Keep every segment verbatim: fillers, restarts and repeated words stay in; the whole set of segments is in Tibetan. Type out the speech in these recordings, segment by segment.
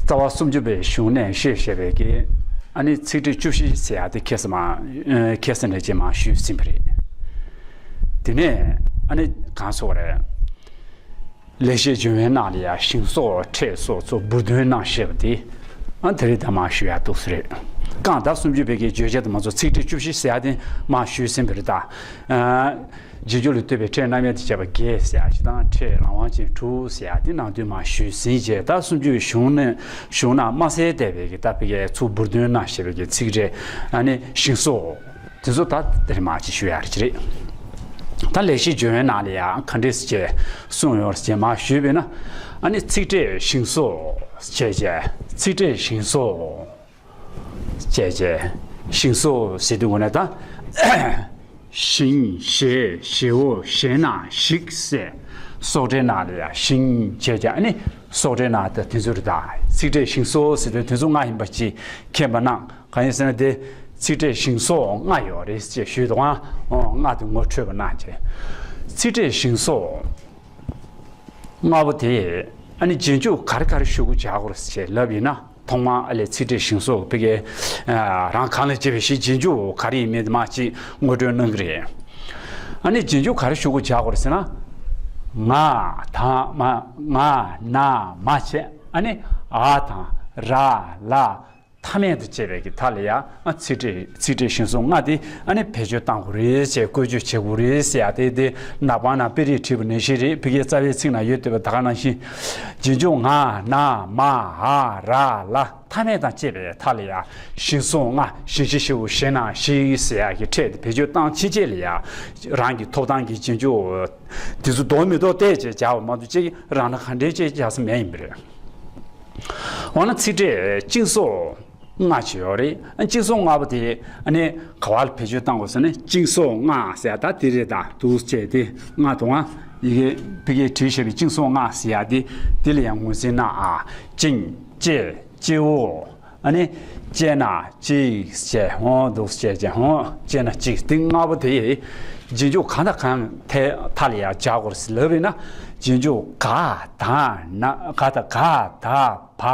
རྩ་བ་སུམ་ཅུ་པའི་གཞུང་ནས་བཤད་བཤད་པའི་གི་ཨ་ནི་ཚིག་ཕྲད་བཅུ་བཞི་ཟེར་ཡག་དེ་ཁ་སང་མ་ཁ་སང་ནས་ཅིག་མར་ཞུས་ཟིན་པ་རེད། དེ་ནས་ཨ་ནི་གང་སོགས་རེད། ལེགས་བཤད་ལྗོན་དབང་ནང་ལ་ཡང་ཞིང་སོགས་ཕྲད་སོགས་ཚུར་འབུར་འདོན་གནང་བཤད་པ་དེ་ཨ་དེ་རིང་ད་མར་ཞུ་ཡག་འདུག་སེ་རེད། རྐང་ད་སུམ་ཅུ་པའི་གི་བརྗོད་བྱ་དེ་མ་གཏོགས་ཚིག་ཕྲད་བཅུ་བཞི་ཟེར་ཡག་དེ་མར་ཞུས་ཟིན་པ་རེད་ད། རྗེས་འཇུག་ལ་ལྟོས་པའི་ཕྲད་རྣམ་དབྱེ་དང་བཅས་པ་བརྒྱད་ཟེར་ཡག་ཅིག་དང་ཕྲད་རང་དབང་ཅན་དྲུག་ཟེར་ཡག་དེ་ནང་དོན་མར་ཞུས་ཟིན་རྗེས་ད་སུམ་ཅུ་པའི་གཞུང་ནས་གཞུང་ནང་མ་གསལ་བསྡད་པའི་གི་ད་ཕ་གིའི་ཚུར་འབུར་འདོན་གནང་བཤད་པའི་གི་ཚིག་ཕྲད་ཨ་ནི་ཞིང་སོགས། དེ་ཚོ་ད་དེར་མ་ཅིག་ཞུ་ཡག་ཅིག་རེད། ད་ལེགས་བཤད་ལྗོན་དབང་ནང་ལ་ཡང་ག་འདྲས་ཅིག་གསུངས་ཡོད་ཅེས་མར་ཞུས་པས་ན། ཨ་ནི་ཚིག་ཕྲད་ཞིང་སོགས་བྱས་བྱས་ཚིག་ཕྲད་ཞིང་སོགས་བྱས་བྱས་ཞིང་སོགས་ཟེར་དུས་ངོ་ནས་ད་ཞིང་ཞེས་ཞེའོ་ཞེ་ན་ཞིག་ཟེར། སོགས་ཕྲད་ནང་ལ་ཡང་ཞིང་བྱས་བྱས་ཨ་ནི་སོགས་ཕྲད་ནང་ད་དེ་ཚོ་རེད་ད། ཚིག་ཕྲད་ཞིང་སོགས་ཟེར་དུས་དེ་ཚོ་ལྔ་ཡིན་པ་ཅིག་མཁྱེན་པ་གནང་། གང་ཡིན་ཟེར་ན་དེ་ཚིག་ཕྲད་ཞིང་སོགས་ལྔ་ཡོད་རེད་ཅེས་ཞུས་འདུག་ཨང་། ལྔ་དེ་ངོ་འཕྲོད་པ་གནང་བྱས། ཚིག་ཕྲད་ཞིང་སོགས་ལྔ་པོ་དེ་ཨ་ནི་རྗེས་འཇུག་ག་རེ་ག་རེ་ཞུ་དགོས་བྱ་དགོས་རེད་ཅེས་ལབ་ཡིན་ན་ཐོག་མར་ཨ་ལས་ཚིག་ཕྲད་ཞིང་སོགས་ཕ་གི་རང་གང་ལ་བྱེད་པའི་ཞིང་རྗེས་འཇུག་ག་རེ་ཡིན་མིན་དེ་མར་ཅིག་ངོ་སྤྲོད་གནང་གི་རེད། ཨ་ནི་རྗེས་འཇུག་ག་རེ་ཞུ་དགོས་བྱ་དགོས་རེད་ཟེར་ན། ང་དང་མ་ང་ན་མ་བྱས་ཨ་ནི་འ་དང་ར་ལ། མཐའ་མེད་དུ་བཅད་པའི་གི་མཐའ་ལ་ཡང་ཚིག་ཕྲད་ཚིག་ཕྲད་ཞིང་སོགས་ལྔ་དེ་ཨ་ནི་བེད་སྤྱོད་གཏང་དགོས་རེད་ཅེས་བཀོལ་སྤྱོད་བྱེད་དགོས་རེད་ཟེར་ཡ་དེ་དེ་ནག་པང་ནང་དཔེ་རིས་བྲིས་པ་ནང་བཞིན་རེད། ཕ་གིའི་རྩ་བའི་ཚིག་ནང་ཡོད་བསྡད་པ་ད་ག་ནང་བཞིན། རྗེས་འཇུག་ང་ན་མ་འ་ར་ལ་མཐའ་མེད་དང་བཅད་པའི་མཐའ་ལ་ཡང་ཞིང་སོགས་ལྔ་ཞིང་ཞེས་ཞེའོ་ཞེ་ན་ཞིག་ཟེར་ཡ་གི་ཕྲད་དེ་བེད་སྤྱོད་བཏང་ཕྱིན་ཆད་ལ་ཡང་རང་གི་ཐོབ་ཐང་གི་རྗེས་འཇུག་དེ་ཚོ་ལྡོག་མི་ལྡོག་བལྟས་བྱས་སྦྱར་བ་མ་གཏོགས་ཅིག་རང་ན་ག་འདྲས་ཅིག་སྦྱར་ས་མེད་ཡིན་པ་རེད། འོ་ན་ཚིག་ཕྲད་ཅིང་སོགས་ལྔ་ཅིག་ཡོད་རེད། ཨ་ཅིང་སོགས་ལྔ་པོ་དེ་ཨ་ནི་ག་བ་ལ་བེད་སྤྱོད་བཏང་དགོས་ཟེར་ན་ཅིང་སོགས་ལྔ་ཟེར་ད་དེ་རེད་ད་འདུག་ཅེས་དེ་ལྔ་དང་ཡི་གེ་ཕ་གིར་བྲིས་བཞག་པའི་ཅིང་སོགས་ལྔ་ཟེར་ཡ་དེ་དེ་ལ་ཡང་ངོས་འཛིན་གནང་ཨ། ཅིང་ཅེས་ཅེའོ། ཨ་ནི་ཅེ་ན་ཅིག་ཅེས་ཧོ་འདུག་ཅེས་ཅེ་ཧོ་ཅེ་ན་ཅིག་དེ་ལྔ་པོ་དེ་རྗེས་འཇུག་གང་དང་གང་མཐའ་ལ་ཡང་སྦྱར་དགོས་ཟེར་ལབ་པས་ན་རྗེས་འཇུག་ག་ད་ན་ག་ད་ག་ད་བ།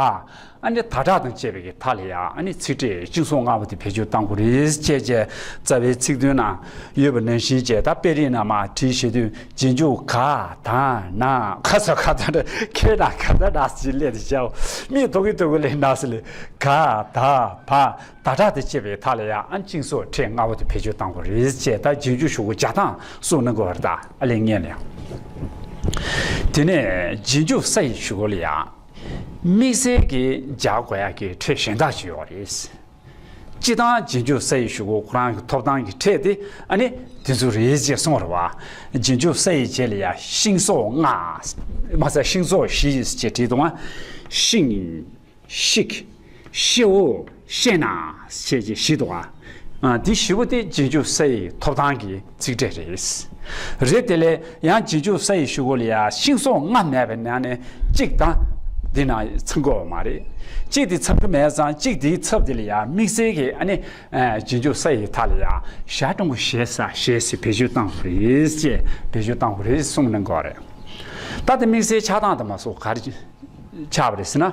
ཨ་ནི་ད་དྲག་དང་བཅས་པའི་གི་མཐའ་ལ་ཡང་ཨ་ནི་ཚིག་ཕྲད་ཅིང་སོགས་ལྔ་པོ་དེ་བེད་སྤྱོད་གཏང་དགོས་རེད་ཅེས་བྱས་རྩ་བའི་ཚིག་དོན་ནང་ཡོད་པ་ནང་བཞིན་བྱས་ད་དཔེ་རིས་ནང་མར་བྲིས་བྱེད་དུས་རྗེས་འཇུག་ག་ད་ན་ག་ས་ག་ད་ད་ཁེ་ན་ག་ད་ད་ཅི་ལས་དེ་བྱའོ། མིག་ཐོག་གི་ཐོག་གི་ལས་ན་སི་ལས་ག་ད་བ་ད་དྲག་དེ་བཅས་པའི་མཐའ་ལ་ཡང་ཨ་ཅིང་སོགས་ཕྲད་ལྔ་པོ་དེ་བེད་སྤྱོད་གཏང་དགོས་རེད་ཅེས་ད་རྗེས་འཇུག་ཞུ་སྒོ་བརྒྱ་ཐམ་གསུངས་གནང་དགོས་པ་རེད་ད་ཨ་ལས་ངེས་ལ་ཡང་། དེ་ནས་རྗེས་འཇུག་ས་ཡི་ཞུ་སྒོ་ལ་ཡང་། དམིགས་བསལ་གྱི་སྦྱར་དགོས་ཡག་གི་ཕྲད་གཞན་དག་ཅིག་ཡོད་རེད། སྤྱིར་བཏང་རྗེས་འཇུག་ས་ཡི་ཞུ་སྒོ་ཁོ་རང་གི་ཐོབ་ཐང་གི་ཕྲད་དེ་ཨ་ནི་དེ་ཚོ་རེད་ཅེས་གསུངས་པ་རེད་བ། རྗེས་འཇུག་ས་ཡི་རྗེས་ལ་ཡང་ཤིང་སོགས་ལྔ། མ་ཟད་ཤིང་སོགས་བཞི་ཅེས་བྲིས་འདུག་ཨ། ཤིང་། ཤིག་ཤེའོ་ཤེ་ན་ཞེས་བྱས་བཞི་འདུག་ཨ། དེ་བཞི་པོ་དེ་རྗེས་འཇུག་ས་ཡི་ཐོབ་ཐང་གི་ཚིག་ཕྲད་རེད། རེད་དེ་ལས་ཡང་རྗེས་འཇུག་ས་ཡི་ཞུ་སྒོ་ལ་ཡང་ཤིང་སོགས་ལྔ་མེད་པའི་ནང་ནས་གཅིག་དང་། འདི་ན་ཚང་དགོས་པ་མ་རེད། གཅིག་དེ་ཚང་གི་མེད་ཙང་གཅིག་དེའི་ཚབ་དེ་ལ་ཡང་དམིགས་བསལ་གྱི་ཨ་ནི། རྗེས་འཇུག་ས་ཡི་མཐའ་ལ་ཡང་ཞ་དྲང་པོ་ཞེ་ས་ཞེས་སུ་བེད་སྤྱོད་བཏང་དགོས་རེད་ཅེས་བེད་སྤྱོད་བཏང་དགོས་རེད་གསུངས་གནང་དགོས་རེད། ད་དེ་དམིགས་བསལ་ཆགས་སྟངས་དང་མ་སོགས་ག་རེ། ཆགས་པ་རེད་ཟེར་ན།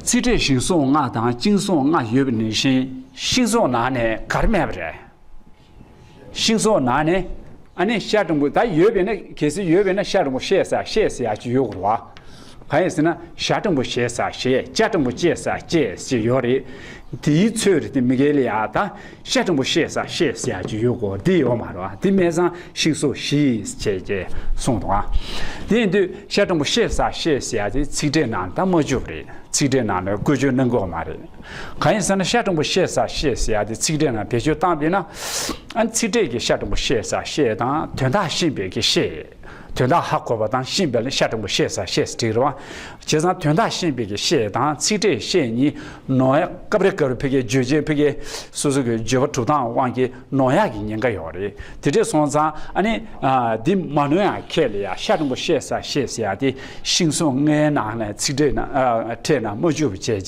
ཚིག་ཕྲད་ཞིང་སོགས་ལྔ་དང་ཅིང་སོགས་ལྔ་ཡོད་པ་ནང་བཞིན་ཤིང་སོགས་ནང་ནས་ག་རེ་མེད་པ་རེད། ཤིང་སོགས་ནང་ནས་ཨ་ནི་ཤ་དྲང་པོ་ད་ཡོད་པས་ན་གལ་སྲིད་ཡོད་པས་ན་ཤ་དྲང་པོ་ཤེས་ས་ཤེས་ཟེར་ཡག་ཅིག་ཡོད་དགོས་རེད་བ། གང་ཡིན་ཟེར་ན་ཤ་དྲང་པོ་ཤེས་ས་ཤེས་ཅ་དྲང་པོ་ཅེས་ས་ཅེས་ཞིག་ཡོད་རེད། དེའི་ཚོད་རེད་དེ་མི་འགལ་ལ་ཡག་ད། ཤ་དྲང་པོ་ཤེས་ས་ཤེས་ཟེར་ཡག་ཅིག་ཡོད་གོ་འདི་ཡོད་མ་རེད་བ། འདི་མེད་ཙང་ཤིང་སོགས་བཞི་བྱས་ཀྱི་གསུངས་འདུག་ཨ། དེ་ཡིན་དུས་ཤ་དྲང་པོ་ཤེས་ས་ཤེས་ཟེར་ཡག་དེ་ཚིག་ཕྲད་ནང་ད་མ་བཅུག་པ་རེད། ཚིག་ཕྲད་ནང་ལ་བཀོལ་སྤྱོད་གནང་གི་ཡོད་མ་རེད། གང་ཡིན་ཟེར་ན་ཤ་དྲང་པོ་ཤེས་ས་ཤེས་ཟེར་ཡག་དེ་ཚིག་ཕྲད་ནང་བེད་སྤྱོད་བཏང་པས་ན། ཨ་ཚིག་ཕྲད་ཀྱི་ཤ་དྲང་པོ་ཤེས་ས་ཤེས་དང་དོན་དག་ཤེས་པའི་གི་ཤེས། དོན་དག་ཧ་གོ་བ་དང་ཤེས་པ་ལ་ཤ་དྲང་པོ་ཤེས་ས་ཤེས་ཟེར་གྱི་རེད་བ། བྱས་ཙང་དོན་དག་ཤེས་པའི་གི་ཤེས་དང་ཚིག་ཕྲད་ཤེས་གཉིས་ནོར་ཡག་སྐབས་རེ་སྐབས་རེ་ཕ་གིའི་བརྗོད་བྱའི་ཕ་གིའི་སོ་སོ་གི་བརྗོད་པ་གྲུབ་སྟངས་དབང་གིས་ནོར་ཡག་གི་ཉེན་ཁ་ཡོད་རེད། དེ་འདྲས་སོང་ཙང་ཨ་ནི་འདི་མ་ནོར་ཡག་ཁེ་ལ་ཡ་ཤ་དྲང་པོ་ཤེས་ས་ཤེས་ཟེར་ཡག་དེ་ཤིང་སོགས་ལྔའི་ནང་ནས་ཚིག་ཕྲད་ན་ཕྲད་ན་མ་བཅུག་པ་བྱས་བྱས་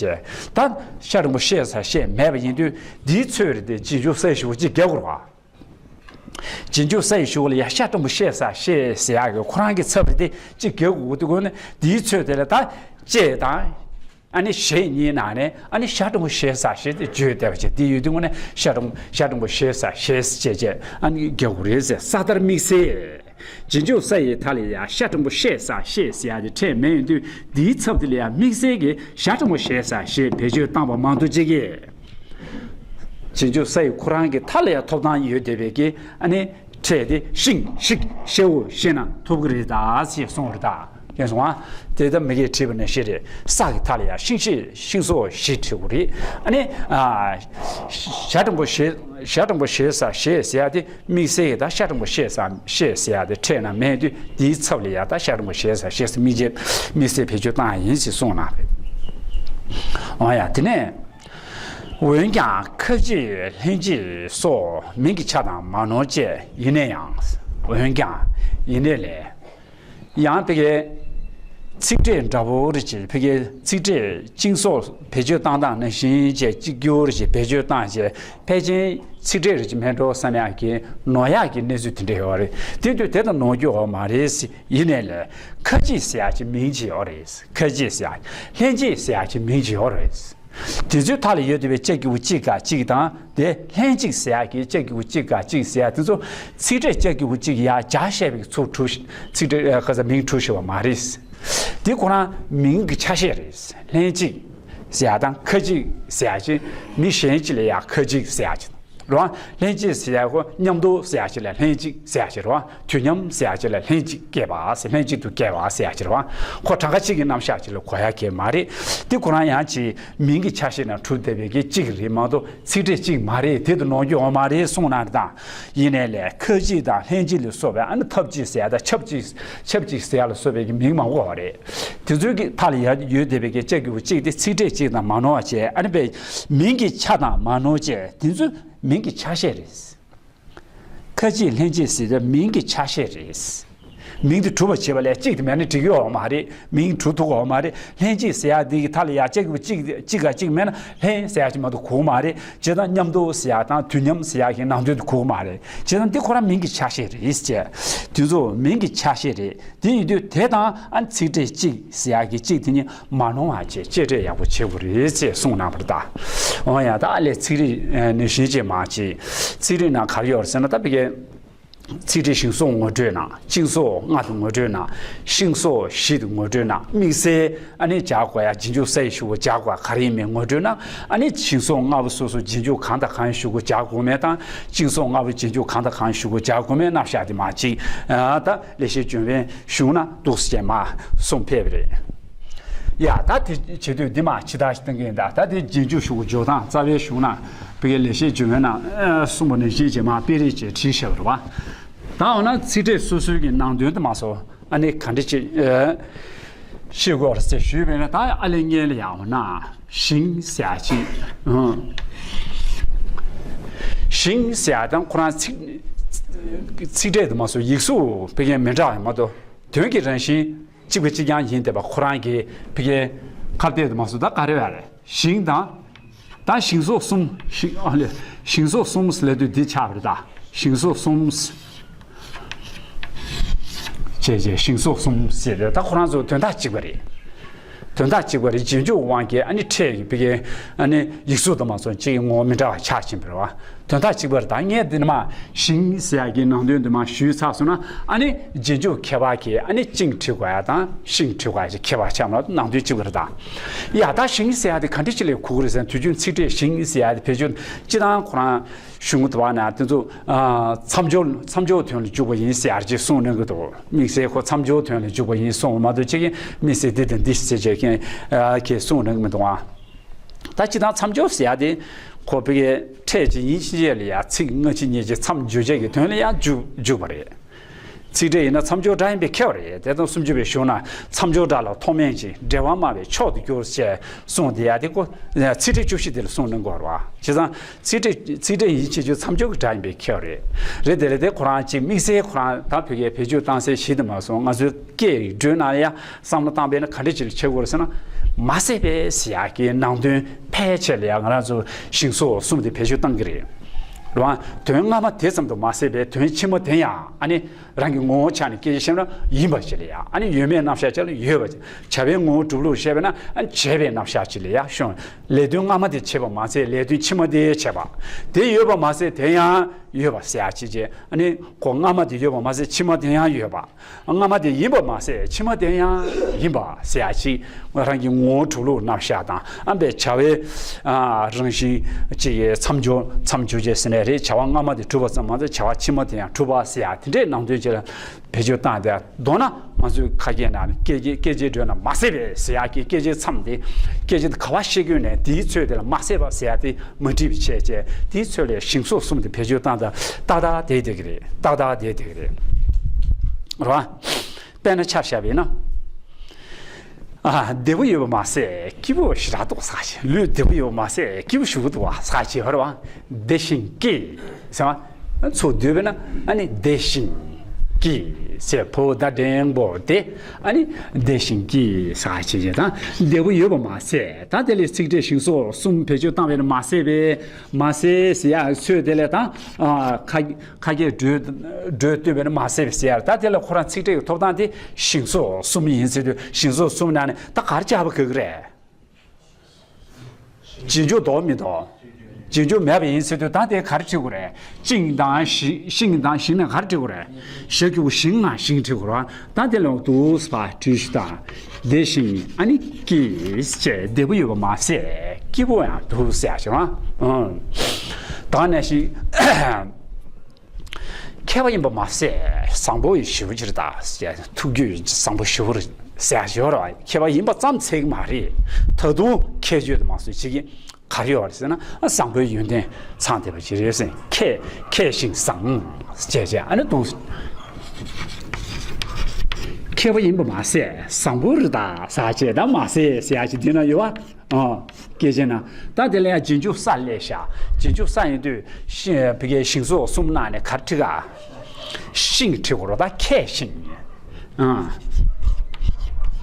ད་ཤ་དྲང་པོ་ཤེས་ས་ཤེས་མེད་པ་ཡིན་དུས་འདིའི་ཚོད་རེད་དེ་རྗེས་འཇུག་ས་ཞེས་པ་གཅིག་རྒྱག་དགོས་རེད་བ། རྗེས་འཇུག་ས་ཡི་ཞུ་སྒོ་ལ་ཡ་ཤ་དྲང་པོ་ཤེས་ས་ཤེས་ཟེར་ཡག་གི་ཁོ་རང་གི་ཚབ་རེད་དེ་གཅིག་རྒྱག་དགོས་ཀྱི་འདུག་དགོས་ནས་དེའི་ཚོད་དེ་ལ་ད་ཅེས་དང་ ཨ་ནི་ཞེས་གཉིས་ནང་ནས་ཨ་ནི་ཞ་དྲང་པོ་ཞེས་ས་ཞེས་ཏེ་བརྗོད་བསྡད་པ་བྱས། དེ་ཡོད་དུས་ངོ་ནས་ཞ་དྲང་ཞ་དྲང་པོ་ཞེས་ས་ཞེས་བྱས་བྱས་ཨ་ནི་རྒྱག་དགོས་རེད་ཟེར། ས་མཐར་དམིགས་བསལ། རྗེས་འཇུག་ས་ཡི་མཐའ་ལ་ཡང་ཞ་དྲང་པོ་ཞེས་ས་ཞེས་ཟེར་ཡག་དེ་ཕྲད་མེད་ཡོང་དུས། འདིའི་ཚབ་དེ་ལ་ཡང་དམིགས་བསལ་གྱི་ཞ་དྲང་པོ་ཞེས་ས་ཞེས་བེད་སྤྱོད་བཏང་པ་མང་དུ་བྱེད་ཀྱི། རྗེས་འཇུག་ས་ཡི་ཁོ་རང་གི་མཐའ་ལ་ཡང་ཐོབ་ཐང་ཡོད་བསྡད་པའི་གི་ཨ་ནི་ཕྲད་དེ་ཤིང་ཤིག་ཤེའུ་ཞེས་ན་ཐོབ་ཀྱི་རེད་ད་ཞེས་གསུངས་པ་རེད་ད། ཡིན་སོང་ཨ། དེ་ལྟར་མ་གིར་བྲིས་པ་ནང་བཞིན་རེད། ས་གི་མཐའ་ལ་ཡང་ཤིང་ཤེས་ཤིང་སོགས་ཞེས་བྲིས་དགོས་རེད། ཨ་ནི་ཨ། ཞ་དྲང་པོ་ཞེས་ཞ་དྲང་པོ་ཞེས་ས་ཞེས་ཟེར་ཡག་དེ་དམིགས་བསལ་གྱི་ད་ཞ་དྲང་པོ་ཞེས་ས་ཞེས་ཟེར་ཡག་དེ་ཕྲད་ན་མེད་དུས། དེའི་ཚབ་ལ་ཡང་ད་ཞ་དྲང་པོ་ཞེས་ས་ཞེས་སུ་དམིགས་བྱེད་དམིགས་བསལ་བེད་སྤྱོད་བཏང་ཡ་ཡིན་ཞེས་གསུངས་གནང་རེད། འོ་ཡ། དེ་ནས། འོན་ཀྱང་ཁ་ཅིག་ལྷན་ཅིག་སོགས་མིང་གི་ཆ་དང་མ་ནོར་བཅས། ཡིན་ན་ཡང་། འོན་ཀྱང་། ཡིན་ནའི་ལས། ཡང་ཕ་གིའི་ཚིག་ཕྲད་འདྲ་པོ་རེ་བྱས། ཕ་གིའི་ཚིག་ཕྲད་གཅིག་སོགས་བེད་སྤྱོད་བཏང་སྟངས་ནང་བཞིན་བྱས་གཅིག་གྱུར་རེ་བྱས་བེད་སྤྱོད་བཏང་བྱས། ཕལ་ཆེར་ཚིག་ཕྲད་རེ་བྱས་མེད་འགྲོ་བསམ་ཡག་གི་ནོར་ཡག་གི་གནས་ཚུལ་དེ་འདྲ་ཡོད་རེད། དེ་དུས་དེ་ལྟར་ནོར་རྒྱུ་ཡོད་མ་རེད། ཡིན་ནའི་ལས། ཁ་ཅིག་ཟེར་ཡག་ཅིག་མིང་ཅིག་ཡོད་རེད། ཁ་ཅིག་ཟེར་ཡག་ལྷན་ཅིག་ཟེར་ཡག་ཅིག་མིང་ཅིག་ཡོད་རེད། དེ་ཚོའི་མཐའ་ལ་ཡོད་བསྡད་པའི་ཅ་གི་གུ་གཅིག་ག་གཅིག་དང་། དེ་ལྷན་ཅིག་ཟེར་ཡག་གི་ཅ་གི་གུ་གཅིག་ག་གཅིག་ཟེར་ཡག་དེ་ཚོ་ཚིག་ཕྲད་ཅ་གི་གུ་གཅིག་ཡར་སྦྱར་བཤད་པའི་ཚུལ་གྲུབ། ཚིག་ཕྲད་ཁ་ས་མིང་གྲུབ་བཞག་པ་མ་རེད། དེ་ཁོ་རང་མིང་གི་ཆ་ཤས་རེད། ལྷན་ཅིག་ཟེར་ཡག་དང་ཁ་ཅིག་ཟེར་ཡག་ཅིག་མི་གཞན་ཅིག་ལ་ཡང་ཁ་ཅིག་ཟེར་ཡག་ཅིག་རེད་བ། ལྷན་ཅིག་ཟེར་ཡག་ཁོ་མཉམ་དུ་ཟེར་ཡག་ཅིག་ལ་ལྷན་ཅིག་ཟེར་ཡག་ཅིག་རེད་བ། དུས་མཉམ་ཟེར་ཡག་ཅིག་ལ་ལྷན་ཅིག་སྐྱེས་པ་ཟེར། ལྷན་ཅིག་ཏུ་སྐྱེས་པ་ཟེར་ཡག་ཅིག་རེད་བ། ཁོ་གྲངས་ཀ་གཅིག་གི་རྣམ་གཞག་ཅིག་ལ་གོ་ཡག་གི་མ་རེད། དེ་ཁོ་རང་ཡང་ཅིག་མིང་གི་ཆ་ཤས་ནང་གྲུབ་བསྡད་པའི་གི་གཅིག་རེད་མ་གཏོགས་ཚིག་ཕྲད་གཅིག་མ་རེད། དེ་དུ་ནོར་རྒྱུ་ཡོད་མ་རེད་གསུངས་གནང་རེད་ད། ཡིན་ནའི་ལས་ཁ་ཅིག་དང་ལྷན་ཅིག་ལ་སོགས་པའི་ཨ་ནི་ཐབས་ཅིག་ཟེར་ཡག་དང་ཆབས་ཅིག་ཆབས་ཅིག་ཟེར་ཡག་ལ་སོགས་པའི་གི་མིང་མང་པོ་ཡོད་རེད། དེ་ཚོའི་གི་མཐའ་ལ་ཡ་ཡོད་བསྡད་པའི་གི་ཅ་གི་གུ་གཅིག་དེ་ཚིག་ཕྲད་གཅིག་དང་མ་ནོར་བ་བྱས། ཨ་ནི་པའི་མིང་གི་ཆ་དང་མ་ནོར་བཅས་དེ་ཚོ་མིང་གི་ཆ་ཤས་རེད། ཁ་ཅིག་ལྷན་ཅིག་ཟེར་དུས་མིང་གི་ཆ་ཤས་རེད། མིང་དེ་གྲུབ་པ་བྱེད་པ་ལས་གཅིག་དེ་མེད་ན་འགྲིག་གི་ཡོད་མ་རེད། མིང་གྲུབ་ཐུབ་ཀྱི་ཡོད་མ་རེད། ལྷན་ཅིག་ཟེར་ཡག་འདི་གི་མཐའ་ལ་ཡ་གཅིག་གཅིག་གཅིག་ག་གཅིག་མེད་ན་ལྷན་ཟེར་ཡག་ཅིག་མ་གཏོགས་གོ་གི་མ་རེད། བྱས་ཙང་མཉམ་དུ་ཟེར་ཡག་དང་དུས་མཉམ་ཟེར་ཡག་གི་ནང་དོན་དེ་གོ་གི་མ་རེད། བྱས་ཙང་འདི་ཁོ་རང་མིང་གི་ཆ་ཤས་རེད་ཅེས། དེ་ཚོ་མིང་གི་ཆ་ཤས་རེད། དེ་ཡིན་དུས་དེ་དང་ཨ་ཚིག་ཕྲད་གཅིག་ཟེར་ཡག་གི་གཅིག་དེ་གཉིས་མ་ནོར་བ་བྱས་གཅིག་ཕྲད་ཡག་པོ་བྱེད་དགོས་རེད་ཅེས་གསུངས་གནང་བ་རེད་ད། འོ་ཡ། ད་ཨ་ལས་ཚིག་རིས་ནས་གཞན་ཅིག་མ་བྱེད། ཚིག་རིས་ནང་ག་རེ་ཡོད་རེད་ཟེར་ན། ད་ཕ་གིའི་ཚིག་ཕྲད་ཞིང་སོགས་ངོ་སྤྲོད་ནང་། གཅིག་སོགས་ལྔ་དེ་ངོ་སྤྲོད་ནང་། ཤིང་སོགས་བཞི་དེ་ངོ་སྤྲོད་ནང་། དམིགས་བསལ་ཨ་ནི་སྦྱར་དགོས་ཡག་རྗེས་འཇུག་ས་ཡི་ཞུ་གུ་སྦྱར་དགོས་ཡག་ག་རེ་ཡིན་མིན་ངོ་སྤྲོད་ནང་། ཨ་ནི་ཞིང་སོགས་ལྔ་པོ་སོ་སོ་རྗེས་འཇུག་གང་དང་གང་ཞུ་གུ་སྦྱར་དགོས་མིན་དང་། ཞིང་སོགས་ལྔ་པོ་རྗེས་འཇུག་གང་དང་གང་ཞུ་གུ་སྦྱར་དགོས་མིན་རྣམ་གཞག་དེ་མ་གཅིག་ད་ལེགས་བཤད་ལྗོན་པའི་གཞུང་ན་འདུག་སེ་བྱས་མ་གསུངས་ཕེབས་པ་རེད། ཡ། ད་དེ་བྱེད་དུས་འདི་མ་ཕྱི་ཐག་ཞིག་གཏོང་གི་ཡིན་ད། ད་དེ་རྗེས་འཇུག་ཞུ་གུ་སྦྱོར་སྟངས་རྩ་བའི་གཞུང་ན་ཕ་གིའི་ལེགས་བཤད་ལྗོན་པའི་ནང་གསུངས་པ་ནང་བཞིན་བྱས་མ་དཔེ་རིས་བྱས་བྲིས་བཞག་པ་རེད་བ། ད་འོ་ན་ཚིག་ཕྲད་སོ་སོའི་གི་ནང་དོན་དུ་མ་སོ་ཨ་ནི་ག་འདྲ་ཅིག་ཤེས་དགོས་རེད་ཟེར་ཞུས་པས་ན། ད་ཨ་ལས་སྔོན་ལ་ཡང་འོ་ན་ཞིང་ཟེར་ཡག་ཅིག་ཞིང་ཟེར་ཡག་དང་ཁོ་རང་ཚིག་ཚིག་ཕྲད་དུ་མ་སོ་ཡིག་གཟུགས་ཕ་གིའི་མི་འདྲ་བ་མ་གཏོགས་དོན་གྱི་རང་བཞིན་གཅིག་པ་གཅིག་རྐྱང་ཡིན་བསྡད་པ་ཁོ་རང་གི་ཕ་གིའི་ཁ་གཏད་དུ་མ་སོ་ད་ག་རེ་ཡོད་རེད། ཞིང་དང་། ད་ཞིང་སོགས་གསུམ། ཞིང་ཨ་ལས་ཞིང་སོགས་གསུམ་ལབ་དུས་འདི་ཆགས་པ་རེད་ད། ཞིང་སོགས་གསུམ། བྱས་བྱས་ཞིང་སོགས་གསུམ་ཟེར་ཏེ་ད་ཁོ་རང་ཚོ་དོན་དག་གཅིག་པ་རེད། དོན་དག་གཅིག་པ་རེད། རྗེས་འཇུག་དབང་གིས་ཨ་ནི་ཕྲད་ཀྱི་ཕ་གིའི་ཨ་ནི་ཡིག་གཟུགས་དུ་མ་སོང་གཅིག་གི་ངོ་བོ་མི་འདྲ་བ་ཆགས་ཕྱིན་པ་རེད་བ། དོན་དག་གཅིག་པ་རེད། ད་ངས་འདི་ནས་མ་ཞིང་ཟེར་ཡག་གི་ནང་དོན་འདི་མ་ཞུས་ཚར་སོང་ན་ཨ་ནི་རྗེས་འཇུག་ཁྱད་པར་གྱིས་ཨ་ནི་ཅིང་བྲི་དགོས་ཡག་དང་ཤིང་བྲི་དགོས་ཡག་ཅིག་ཁྱད་པར་ཆགས་མ་ནང་དོན་གཅིག་པ་རེད་ད། ཡ། ད་ཞིང་ཟེར་ཡག་དེ་ག་འདྲ་ཅིག་ལ་གོ་གི་རེད་ཟེར་ན། དུས་རྒྱུན་ཚིག་ཕྲད་ཞིང་ཟེར་ཡག་དེ་བེད་སྤྱོད་སྤྱི་དང་ཁོ་རང་གཞུང་གི་དུ་བ་ན་དེ་ཚོ་མཚམས་སྦྱོར་མཚམས་སྦྱོར་དོན་ལ་འཇུག་པ་ཡིན་ཟེར་ཡག་ཅིག་གསུངས་གནང་གི་འདུག་དམིགས་བསལ་ཁོ་མཚམས་སྦྱོར་དོན་ལ་འཇུག་པ་ཡིན་གསུངས་མ་གཏོགས་གཅིག་གིས་དམིགས་བསལ་འདི་དང་འདི་ཟེར་བྱས་ཀྱི་གསུངས་གནང་གི་མི་འདུག་ཨ། ད་སྤྱི་དང་མཚམས་སྦྱོར་ཟེར་ཡག་དེ་ཁོ་ཕ་གིའི་ཕྲད་ཅིག་ཡིན་ཕྱིན་ཆད་ལ་ཡང་ཚིག་སྔ་ཕྱི་གཉིས་ཀྱི་མཚམས་སྦྱོར་བྱེད་ཀྱི་དོན་ལ་ཡང་འཇུག་འཇུག་པ་རེད། ཚིག་ཕྲད་ཡིན་ན་མཚམས་སྦྱོར་སྒྲ་ཡིན་པས་ཁྱབ་པ་རེད། དེ་དང་སུམ་ཅུ་པའི་གཞུང་ན་མཚམས་སྦྱོར་སྒྲ་ལ་མཐོ་དམན་གྱི་འབྲེལ་བ་སྨྲ་བའི་མཆོག་ཏུ་གྱུར་ཞེས་གསུངས་དེ་ཡག་དེ་ཁོ་ཚིག་ཕྲད་བཅུ་བཞི་དེ་ལ་གསུངས་གནང་གི་ཡོད་རེད་བ། བྱས་ཙང་ཚིག་ཕྲད་ཚིག་ཕྲད་ཡིན་ཕྱིན་ཆད་མཚམས་སྦྱོར་གྱི་སྒྲ་ཡིན་པས་ཁྱབ་པ་རེད། རེད་དེ་རེད་དེ་ཁོ་རང་གཅིག་དམིགས་བསལ་ཁོ་རང་ད་བོད་སྐད་བེད་སྤྱོད་བཏང་སའི་གཞི་དུ་མ་སོང་ང་ཚོའི་སྐད་ཡིག་འགྲོས་ནང་ཡང་བསམ་བློ་བཏང་པས་ན་ག་འདྲ་ཅིག་ལ་བྱེད་དགོས་རེད་ཟེར་ན། མ་ཟད་པའི་ཟེར་ཡག་གི་ནང་དོན་ཕལ་ཆེར་ལ་ཡང་ང་རང་ཚོ་ཞིང་སོགས་གསུམ་དེ་བེད་སྤྱོད་བཏང་གི་རེད། རེད་བ། དོན་སྔ་མ་དེ་ཙམ་དུ་མ་ཟད་པའི་དོན་ཕྱི་མ་དེ་ཡང་ཨ་ནི་ རང་གི་ངོ་བོ་ཆ་ནས་སྐད་ཆ་བཤད་ན་ཡིན་པ་ཅིག་ལ་ཡ། ཨ་ནི་ཡོད་མེད་རྣམ་གཞག་ཅིག་ལ་ཡོད་པ་ཅིག་བྱ་བའི་ངོ་བོ་གྲུབ་ལུགས་བཤད་པ་ན་ཨ་ནི་བྱས་པའི་རྣམ་གཞག་ཅིག་ལ་ཡ། ཤོང་། ལས་དོན་སྔ་མ་དེ་བྱས་པ་མ་ཟད་ལས་དོན་ཕྱི་མ་དེ་བྱས་པ། དེ་ཡོད་པ་མ་ཟད་དེ་ཡང་ཡོད་པ་ཟེར་ཡ་ཅིག་བྱས། ཨ་ནི་ཁོ་སྔ་མ་དེ་ཡོད་པ་མ་ཟད་ཕྱི་མ་དེ་ཡང་ཡོད་པ། སྔ་མ་དེ་ཡིན་པ་མ་ཟད་ཕྱི་མ་དེ་ཡང་ཡིན་པ་ཟེར་ཡ་ཅིག་རང་གི་ངོ་བོ་གྲུབ་ལུགས་རྣམ་གཞག་དང་ཨ་ནི་བྱ་བའི་ཨ་རང་བཞིན་ཅིག་མཚམས་སྦྱོར་མཚམས་སྦྱོར་བྱས་ཟེར་ནའི་རེད། བྱ་བ་སྔ་མ་དེ་གྲུབ་པ་ཙམ་མ་ཟད་བྱ་བ་ཕྱི་མ་དེ་ཡང་གྲུབ་པ་ཟེར་ཡ་དེ་འདྲའི་ནང་དོན་ཅིག་ལ་བེད་སྤྱོད་བཏང་སྟེ། མདོར་ན་ང་ཚོའི་ཁ་སྐད་ནང་ནས་སྐད་ཆ་སྐད་ཆའི་འགྲོས་ན་མ་བསད་པའི་ཟེར་ཡག་གི་སྐད་ཆའི་མཚམས་དེ། སྐད་ཆ་དེ་ག་བ་བཤད་དགོས་ནས་དེའི་ཚོད་དེ་ལ་མ་བསད་པ་ཟེར་ཡག་དེ་མ་འགྲིག་པའི་ཆེད་བྱས་དེའི་ཚོད་ལ་ཞིང་སོགས་གསུམ་དེ་བེད་སྤྱོད་བཏང་ད་ཏག་ཏག་བསྡད་བསྡད་ཀྱི་རེད། ཏག་ཏག་བསྡད་བསྡད་ཀྱི་རེད། རེད་བ། དཔེར་ན་ཆ་བཞག་པ་ཡིན་ན། ཨ། བདེ་པོ་ཡོད་པ་མ་ཟད་སྐྱིད་པོ་ཞེ་དྲག་འདུག་ཟེར་བྱས། ལུས་བདེ་པོ་ཡོད་པ་མ་ཟད་སྐྱིད་པོ་ཞེ་པོ་འདུག་བ་ཟེར་བྱས། རེད་བ། བདེ་ཞིང་སྐྱིད་ཟེར་བ། ཚུར་བསྡུས་པས་ན་ཨ་ནི་བདེ་ཞིང་སྐྱིད་ཟེར། བ་ད་འགྲེང་བུ་བདེ། ཨ་ནི་བདེ་ཞིང་སྐྱིད་ཟེར་བྱས་བྱས། ད་བདེ་པོ་ཡོད་པ་མ་ཟད། ད་དེ་ལས་ཚིག་ཕྲད་ཞིང་སོགས་གསུམ་བེད་སྤྱོད་བཏང་བས་ན་མ་ཟད་པས། མ་ཟད་ཟེར་ཡག་ཚོད་དེ་ལས་ད་ཨ་ཁ་ཁ་སྐད་འགྲོས་འགྲོས་བཏུས་པས་ན་མ་ཟད་པས་ཟེར་ཡག་ད་དེ་ལ་ཁོ་རང་ཚིག་ཕྲད་ཀྱི་ཐོབ་ཐང་དེ་ཞིང་སོགས་གསུམ་ཡིན་ཟེར་དུས་ཞིང་སོགས་གསུམ་ནང་ནས་ད་ག་རེ་བྱ་བ་གི་རེད། རྗེས་འཇུག་འདུག་མི་འདུག་རྗེས་འཇུག་མེད་པ་ཡིན་ཟེར་དུས་ད་དེ་ག་རེ་བྲིས་དགོས་རེད། ཅིང་དང་ཞི་ཤིང་དང་ཞིང་ནས་ག་རེ་བྲིས་དགོས་རེད། ཞབས་ཀྱུ་ཞིང་ན་ཞིང་བྲིས་དགོས་རེད། ད་དེ་ལ་འདུག་སེ་བྲིས་ཤིག་དང་། བདེ་ཞིང་ཨ་ནི་སྐྱིད་ཅེས་བདེ་པོ་ཡོད་པ་མ་ཟད་སྐྱིད་པོ་ཡང་འདུག་ཟེར་ཡག་ཞིག་རེད། ཨང་། ད་ནས་ཤིག་མཁས་པ་ཡིན་པ་མ་ཟད་བཟང་པོ་ཞེ་པོ་ཅིག་རེད་ད། ཐུགས་རྒྱུད་བཟང་པོ་ཞེ་པོ་རེད་ཟེར་ཡག་ཡོད་རེད་བ། མཁས་པ་ཡིན་པ་ཙམ་ཚད་ཀྱི་མ་རེད། ད་དུང་ཁྱད་ཆོས་དུ་མ་སོང་ཅིག་གི་ག་རེ་ཡོད་རེད་ཟེར་ན་བཟང་པོའི་ཡོན་ཏན་ཚང་བསྡད་པ་ཅིག་རེད་ཟེར། མཁས་མཁས་ཤིང་བཟང་ཅེས་བྱས། ཨ་ནི་འདུག་མཁས་པ་ཡིན་པ་མ་ཟད་བཟང་པོ་རེད་ད་ཟེར་བྱས། ད་མ་ཟད་ཟེར་ཡག་ཅིག་འདི་ན་ཡོད་བ། ཨ། སྐད་ཆ་ན། ད་དེ་ལ་ཡང་རྗེས་འཇུག་ས་སླེབས་ཤག་རྗེས་འཇུག་ས་ཡིན་དུས་ཤི་བི་གའི་ཞིང་སོགས་གསུམ་ནང་ནས་ག་རེ་བྲིས་ག་ཤིང་བྲིས་དགོས་རེད་ད། མཁས་ཤིང་། ཨ།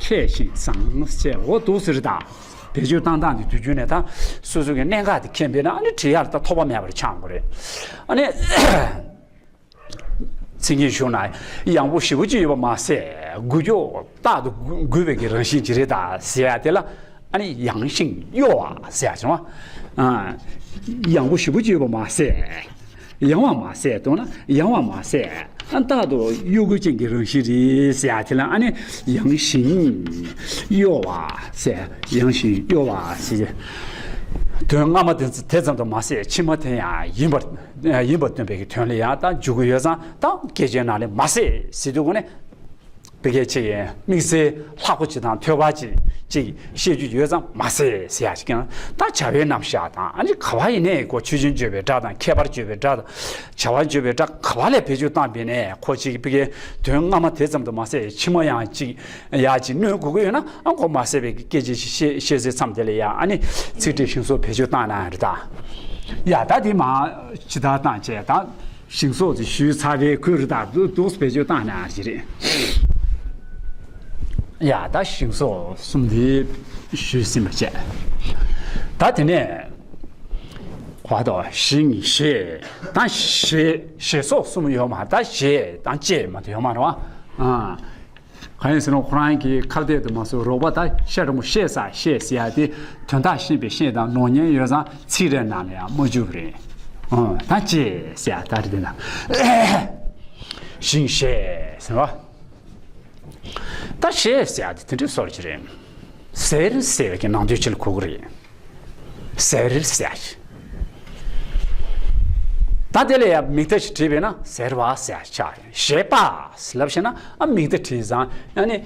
མཁས་ཤིང་བཟང་ཅེས་འོ་འདུག་ཟེར་ད། བེད་སྤྱོད་བཏང་སྟངས་དེ་དུས་རྒྱུན་ནས་ད་སོ་སོ་གི་གནད་འགག་དེ་མཁྱེན་པས་ན་ཨ་ནི་བྲིས་ཡག་ལ་ད་ཐོགས་པ་མེད་པར་ཆགས་དགོས་རེད། ཨ་ནི། མཚན་ཉིད་ཞུགས་ན་ཡང་པོ་ཞེ་པོ་ཅིག་ཡོད་པ་མ་ཟད་འགུལ་སྐྱོད་རྟག་ཏུ་འགུལ་བའི་གི་རང་བཞིན་ཅིག་རེད་ད་ཟེར་ཡག་དེ་ལ་ཨ་ནི་ཡང་ཞིང་གཡོ་བ་ཟེར་ཡག་བྱུང་བ། ཨ། ཡང་པོ་ཞེ་པོ་ཅིག་ཡོད་པ་མ་ཟད། ཡང་བ་མ་ཟད་དོ་ན་ཡང་བ་མ་ཟད། ཨ་རྟག་ཏུ་གཡོ་འགུལ་ཅན་གྱི་རང་བཞིན་རེད་ཟེར་ཡག་དེ་ལ་ཨ་ནི་ཡང་ཞིང་གཡོ་བ་ཟེར། ཡང་ཞིང་གཡོ་བ་ཟེར། དོན་སྔ་མ་དེ་དེ་ཙམ་དུ་མ་ཟད་ཕྱི་མ་དེ་ཡང་ཡིན་པར། ཡིན་པར་སྟོན་པའི་གི་དོན་ལ་ཡང་ད་འཇུག་གི་ཡོད་ཙང་ད་སྐད་ཆའི་ནང་ནས་མ་ཟད་ཟེར་དུས་གོ་ནས་བི་གའི་ཆེ་ཡིན་དམིགས་བསལ་ལྷག་པོ་ཅིག་དང་ཐོས་པ་ཅིག་ཅིག་བཤད་རྒྱུ་ཡོད་ཙང་མ་ཟད་ཟེར་ཡག་ཅིག་ཀྱང་ད་བྱ་བའི་རྣམ་གཞག་དང་ཨ་ནི་ག་བ་ཡིན་ནའི་གོ་ཆོས་ཅན་བརྗོད་པའི་སྒྲ་དང་ཁྱད་པར་བརྗོད་པའི་སྒྲ་དང་བྱ་བ་བརྗོད་པའི་སྒྲ་ག་བ་ལས་བེད་སྤྱོད་བཏང་པས་ནས་ཁོ་ཅིག་བི་གའི་དོན་སྔ་མ་དེ་ཙམ་དུ་མ་ཟད་ཕྱི་མ་ཡང་ཅིག་ཡག་ཅིག་གནོད་དགོས་ཀྱི་ཡོད་ན་ཨ་ཁོ་མ་ཟད་པའི་གི་སྐད་ཆ་ཞིག་བཤད་བཤད་སའི་མཚམས་དེ་ལ་ཡང་ཨ་ནི་ཚིག་ཕྲད་ཞིང་སོགས་བེད་སྤྱོད་བཏང་ན་རེད་ད། ཡ་ད་དེ་མ་ཇི་ལྟར་བཏང་བྱས་ད། ཞིང་སོགས་དེ་ཞུས་ཚར་བའི་ཁུལ་རེད་ད། འདུག་སེ་བེད་སྤྱོད་བཏང་ན་ཞིག་རེད། ཡ་ད་ཞིང་སོགས་གསུམ་དེ་ཞུས་ཟིན་པ་བྱས། ད་དེ་ནས་གོ་དོ་ཞིང་ཞེས་ད་ཞེས་ཞེས་སོགས་གསུམ་ཡོད་མ་ད་ཞེས་དང་ཅེས་མ་དེ་ཡོད་མ་རེད་བ། ཨ། གང་ཡིན་ཟེར་ན་ཁོ་རང་གི་ཁ་གཏད་དུ་མ་སོང་རོགས་པ་ད་ཤ་དྲང་པོ་བཤད་ས་བཤད་ཟེར་ཡ་དེ་དོན་དག་ཤེས་པའི་ཤེས་དང་ནོར་ཉེན་ཡོད་ཙང་ཚིག་རེ་ནང་ལ་ཡང་མ་འཇུག་རེད། ཨང་ད་ཅེས་ཟེར་ཡ་ད་རེད་དེ་ན། ཞིང་ཞེས་ཟེར་བ། ད་ཞེས་ཟེར་ཡ་དེ་དེ་འདྲའི་སོར་གྱི་རེད། ཟེར་ཟེར་བའི་གི་ནང་དོན་ཅིག་ལ་གོ་གི་རེད། ཟེར་ཟེར་ཞིག་ད་དེ་ལ་ཡང་མིང་མཐའ་ཞིག་བྲིས་པས་ན་ཟེར་བ་ཟེར་ཆགས་ཞེས་པ་ལབ་ཤེ་ན་ཨ་མིང་མཐའ་བྲིས་ཙང་ཨ་ནི་